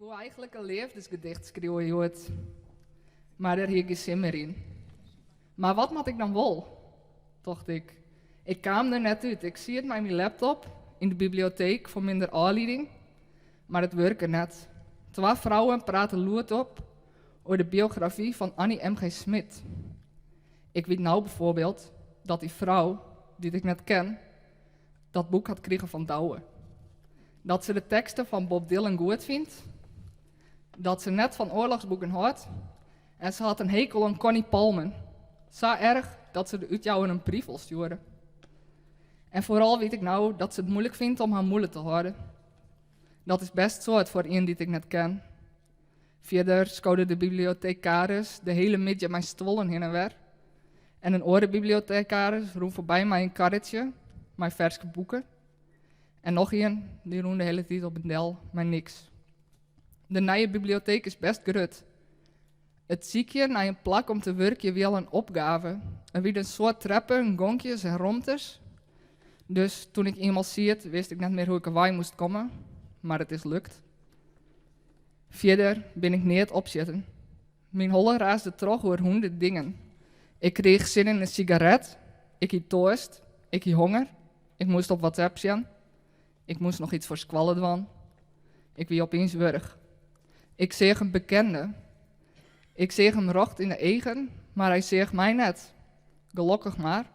woe eigenlik in leafdesgedicht skriuwe hjoed, mar dêr hie ik gjin sin mear yn. Mar wat moat ik dan wol? tocht ik. Ik kaam der net út. Ik siet mei myn laptop yn de biblioteek foar minder ôflieding, mar it wurke net. Twa frouwen praten lûdop oer de biografy fan Annie MG. Schmidt. Ik wit no byfoarbyld dat dy frou, dy't ik net ken, dat boek hat krigen fan Douwe. Dat se de teksten fan Bob Dylan goed fynt, dat se net fan oarlochsboeken hâldt en se hat in hekel oan Connie Palmen. Sa erch dat se de útjouwer in brief wol stjoere. En foaral wit ik no dat se it muoilik fynt om har mûle te hâlden. Dat is bêst soad foar ien dy't ik net ken. Fierder skode de bibliotekaris de hiele middei mei stuollen hinne en wer. En in oare bibliotekaris rûn foarby mei in karretsje mei ferske boeken. En noch ien, dy rûn de hiele tiid op en del mei niks. De nije biblioteek is bêst grut. It sykjen nei in plak om te wurkjen wie al in opgave. Der wiene in soad treppen, gonkjes en romtes. Dus toen ik ienmaal siet, wist ik net mear hoe't ik derwei moast komme, mar it is lukt. Fierder bin ik neat opsjitten. Myn holle raasde troch oer hûndert dingen. Ik kriich sin yn in sigaret, ik hie toarst, ik hie honger, ik moast op WhatsApp sjen, ik moast noch iets foar skoalle dwaan. Ik wie opiens wurch. Ik seach in bekende. Ik seach him rjocht yn de eagen, mar hy seach my net. Gelokkich mar,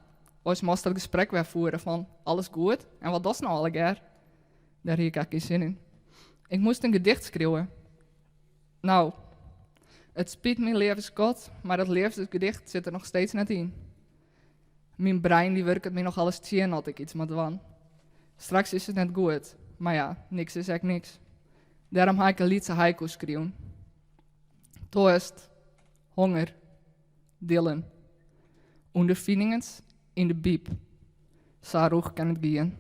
oars moast dat gesprek wer fiere fan alles goed en wat dochst no allegear? Dêr hie ik ek gjin sin yn. Ik moast in gedicht skriuwe. No, it spyt my leave skat, mar dat leafdesgedicht sit der noch steeds net yn. Myn brein dy wurket my noch alris tsjin as ik iets moat dwaan. Straks is it net goed, mar ja, niks is ek niks. Dêrom ha ik in lytse haiku skreaun. Toarst, honger, Dylan. Underfiningen yn de byb. Sa rûch kin it gean.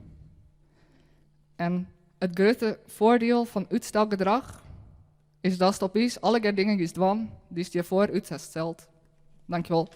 En it grutte foardiel fan útstelgedrach is datst opiens allegear dingen giest dwaan dy'tst hjirfoar út hast steld. Dankjewol.